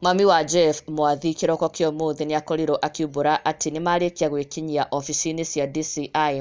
Mami wa Jeff Mwathi kĩroko kĩa ũmũthĩ nĩakorirwo akiumbũra atĩ nĩmarĩkia gwĩkinyia obici-inĩ cia DCI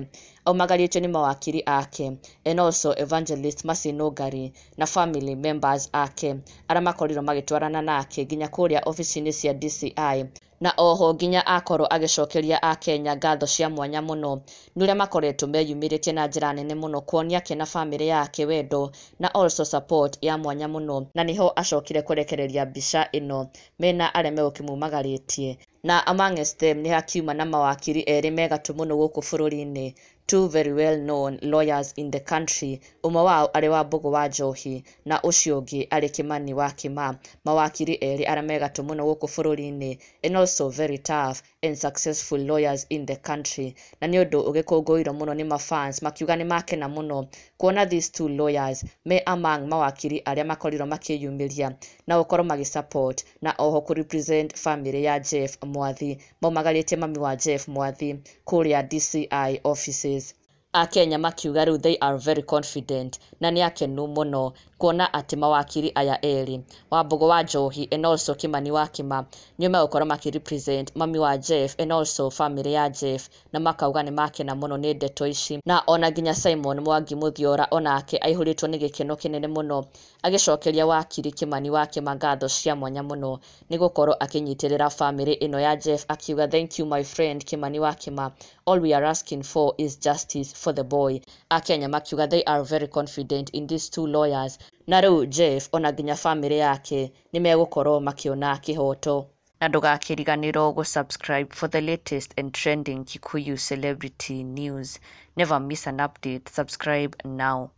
aumagarĩtio nĩ mawakiri ake and also Evangelist Mercy Nũngari na family members ake arĩa makorirwo magĩtwarana nake nginya kũrĩa obici-inĩ cia DCI, na oho nginya akorwo agĩcokeria akenya ngatho cia mwanya mũno nĩ ũrĩa makoretwo meyumĩrĩtie na njĩra nene mũno kuonia ke na bamĩrĩ yake wendo na also support ya mwanya mũno. Na nĩho acokire kũrekereria mbica ĩno mena arĩa megũkĩmumagarĩtie, na amongst them nĩ hakiuma na mawakiri erĩ megatũ mũno gũkũ bũrũri-inĩ, two very well known lawyers in the country, ũmwe wao arĩ Wambũgũ wa Njohi na ũcio ũngĩ arĩ Kĩmani wa Kĩma, mawakiri erĩ arĩa megatũ mũno gũkũ bũrũri-inĩ and also very tough and successful lawyers in the country. Na nĩ ũndũ ũgĩkũngũĩirwo mũno nĩ mafans makiuga nĩ makena mũno kuona these two lawyers me among mawakiri arĩa makorirwo makĩyumĩria na gũkorwo magĩ support na oho kũ represent family ya Jeff Mwathi, maumagarĩtie mami wa Jeff Mwathi kũrĩa DCI offices. Akenya makiuga rĩu they are very confident na nĩ akenu mũno kuona atĩ mawakiri aya erĩ, Wambũgũ wa Njohi and also Kĩmani wa Kĩma, nĩo megũkorwo makĩ represent mami wa Jeff and also family ya Jeff, na makauga nĩ makena mũno nĩ ndeto ici. Na ona nginya Simon Mwangi Mũthiora onake aihũrĩtwo nĩ gĩkeno kĩnene mũno agĩcokeria wakiri Kĩmani wa Kĩma ngatho cia mwanya mũno nĩ gũkorwo akĩnyitĩrĩra family ĩno ya Jeff, akiuga, "Thank you, my friend Kĩmani wa Kĩma. All we are asking for is justice for the boy." Akenya makiuga they are very confident in these two lawyers, na rĩu Jeff ona nginya family yake nĩ megũkorwo makĩona kĩhoto. Na ndũgakĩriganĩrwo gũ subscribe for the latest and trending Kikuyu celebrity news. Never miss an update. Subscribe now.